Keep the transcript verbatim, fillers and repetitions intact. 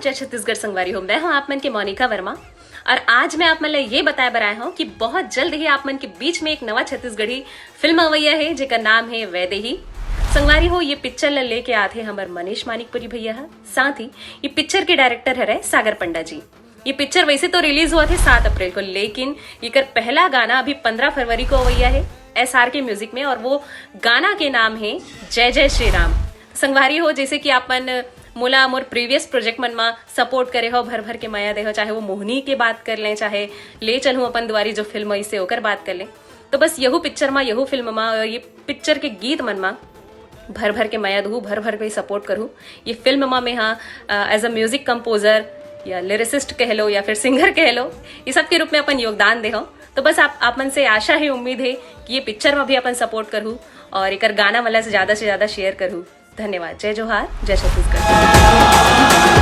जय छत्तीसगढ़ संगवारी हो, मैं हूं आप मन के मोनिका वर्मा। और आज मैं आप मन ला ये बताए बर आए हूं कि बहुत जल्द ही आप मन के बीच में एक नवा छत्तीसगढ़ी फिल्म अवैया है, जेकर नाम है वैदेही। संगवारी हो, ये पिक्चर ला लेके आथे हमर मनीष मानिकपुरी भैया ह। साथ ही ये पिक्चर के डायरेक्टर हरे सागर पंडा जी। ये पिक्चर वैसे तो रिलीज हुआ थे सात अप्रैल को, लेकिन एकर पहला गाना अभी पंद्रह फरवरी को अवैया है एस आर के म्यूजिक में, और वो गाना के नाम है जय जय श्री राम। संगवारी हो, जैसे कि आप मन मोला मोर प्रीवियस प्रोजेक्ट मन मा सपोर्ट करे हो, भर भर के मया दे हो, चाहे वो मोहनी के बात कर लें, चाहे ले चलूँ अपन दुआरी जो फिल्म, इसे ओकर बात कर लें, तो बस यहू पिक्चर मा, यहू फिल्म मा और ये पिक्चर के गीत मन मा भर भर के मया दहू, भर भर के सपोर्ट करू। ये फिल्म मा मैं हाँ एज अ म्यूजिक कंपोजर या लिरिसिस्ट कह लो या फिर सिंगर कह लो, ये सब के रूप में अपन योगदान दे हो। तो बस आप आप मन से आशा है, उम्मीद है कि ये पिक्चर में भी अपन सपोर्ट करू और एकर गाना मन ला से ज्यादा से ज्यादा शेयर करू। धन्यवाद। जय जोहार, जय छत्तीसगढ़।